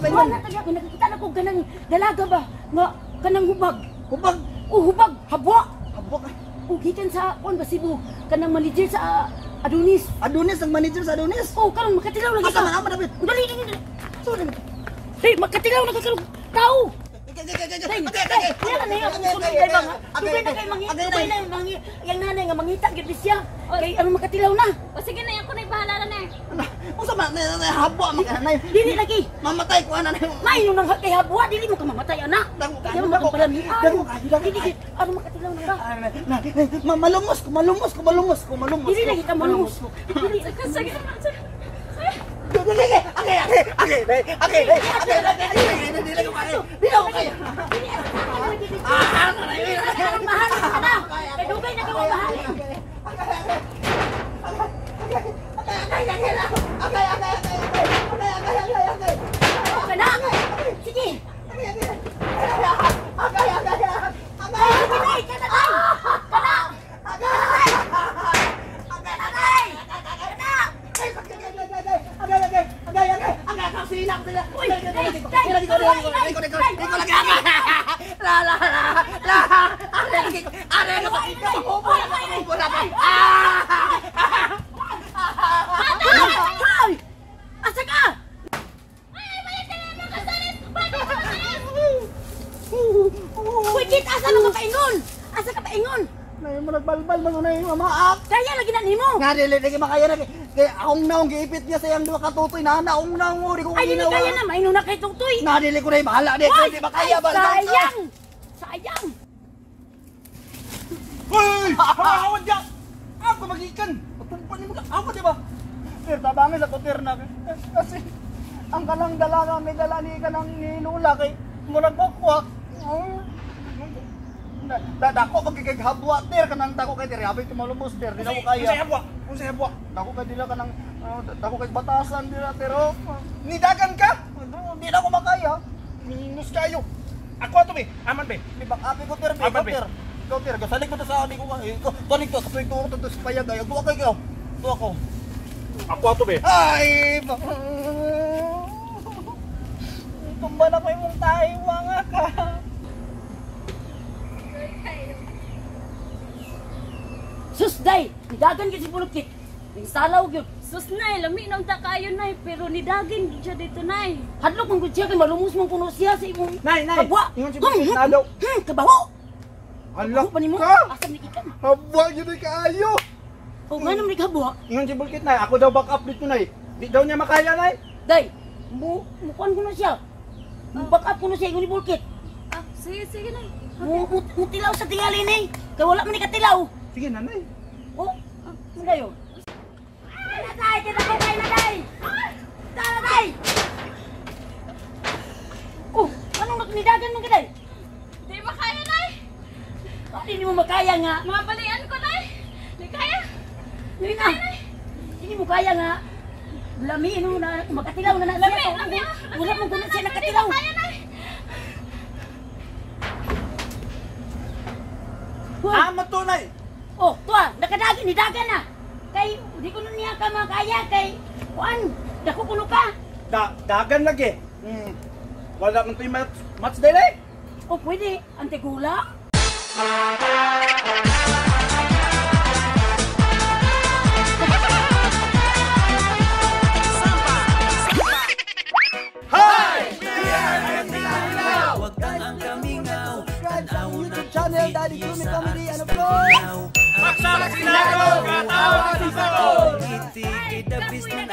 Wala na kaya nakakita na ko ganang dalaga ba nga kanang hubag. Hubag. Oh, hubag, habwa. Habwa ka. O gikan sa kuan ba Cebu kanang manager sa Adonis. Adonis ang manager sa Adonis. Oh, karon makatilaw lagi Asa ka. man ama dapat? Dali dali dali. So dali. Hey, makatilaw na ka karon tao. Day, day, kaya na yung sunod kay mga. Dugay na kay mangi, dugay na mangi. Yang nanay nga mangita gyud ni siya. Kay ano makatilaw na. O sige na, ako na bahala na na. Unsa man na habwa man ka nay. Dili lagi. Mamatay ko ana nay. Maayo nang kay habwa dili mo ka mamatay ana. Dako Kaya kayo, mo dako. palamian. Dako kayo, dako Dili gid ano makatilaw na ka. Malumos ko, malumos ko, malumos ko, malumos. Dili lagi ka malumos. Dili. Sige na, sige. Ake, ake, ake, ake, ake, ake, dili ko kaya. Dili ko kaya. Ano mahal ka na. Kay dugay na ka mahal. Oh, kana. Sige. Ay, sige day, kana day. Kana. Kana day. Kana. Uy, day, day. Hoy! Asa ka? Ay, balik ka na mga kasalis! Balik ka kasalis! Uy, kit, asa man ka paingon? Asa ka paingon? Nay mo nagbalbal man unay mama ak. Kaya lagi na nimo. Nga dili dili makaya na kay akong naong giipit niya sa iyang duha ka tutoy na naong naong uri ko Ay, dili ginawa. kaya na, maino na kay Tutoy. Na dili ko na bahala di Hoy! di makaya ba. Sayang! Sayang! Hoy! Awad ya. Ako magikan. Patumpan nimo ka. Awad di ba? Sir, tabangin sa koter na. Kasi ang kanang dala nga may dala ni kanang ni Lola kay murag bakwak. Dako pag kay habwa ter kanang dako kay diri abi tumalubos ter di na ko kaya. Unsay habwa? Unsay habwa? Dako kay dila kanang dako kay batasan dira pero Nidagan ka? di na ko makaya. Minus kayo. Ako ato be. Aman be. Di ba abi ko ter be Aman, be. ter. Ikaw ter gasalig mo to sa abi ko ka. Kanig to sa tuwa to sa payag ay duwa kay ikaw. Duwa ko. Ako ato be. Ay! Tumba na ko imong tayo mga ka. Sus, day! Nidagan gyud si Bulukit. Ning salaw gyud. Sus, nay, lami na unta kayo, nay. Pero nidagin gyud siya dito, nay. Hadlok man gud siya kay malumos man kuno siya sa imong Nay, nay. Habwa. Ingon si Bulukit na daw. Kabaho. Hala Kabaho pa nimo. ka. Asa man gikan? Habwa gyud ay kaayo. O nga naman habwa. Ingon si Bulkit nay, ako daw back up dito nay. Di daw niya makaya nay. Day, mu mukuan kuno siya. Mu back up kuno siya ingon ni Bulkit. Ah, sige, sige, nay. Mu mu tilaw sa tingali ni. Kay wala man ni katilaw. Sige na nay. Oh, ano kayo? Nay, kita ko kay nanay. Tara, nay. Oh, anong nagnidagan man kaday? Di ba kaya, nay? Di mo makaya nga. Mga balian ko, nay. Di kaya. Dili na. Hindi mo kaya nga. Lami no na makatilaw na na siya. Lami, lami. Wala mo kuno siya nakatilaw. Di ba kaya, nay? Hoy. Aman to nay. Oh, tuwa, nakadagi nidagan na. Kay di ko niya ka makaya kay kuan, dako kuno ka. Dagan lagi. Wala man to'y match day nay. Oh, pwede antigula. Wag kang ang kamingaw. Subscribe sa akong YouTube channel, Daddy Gloomy Comedy, and of course, Paksak sinago, katawa sa sakol. Ngiti kay the best.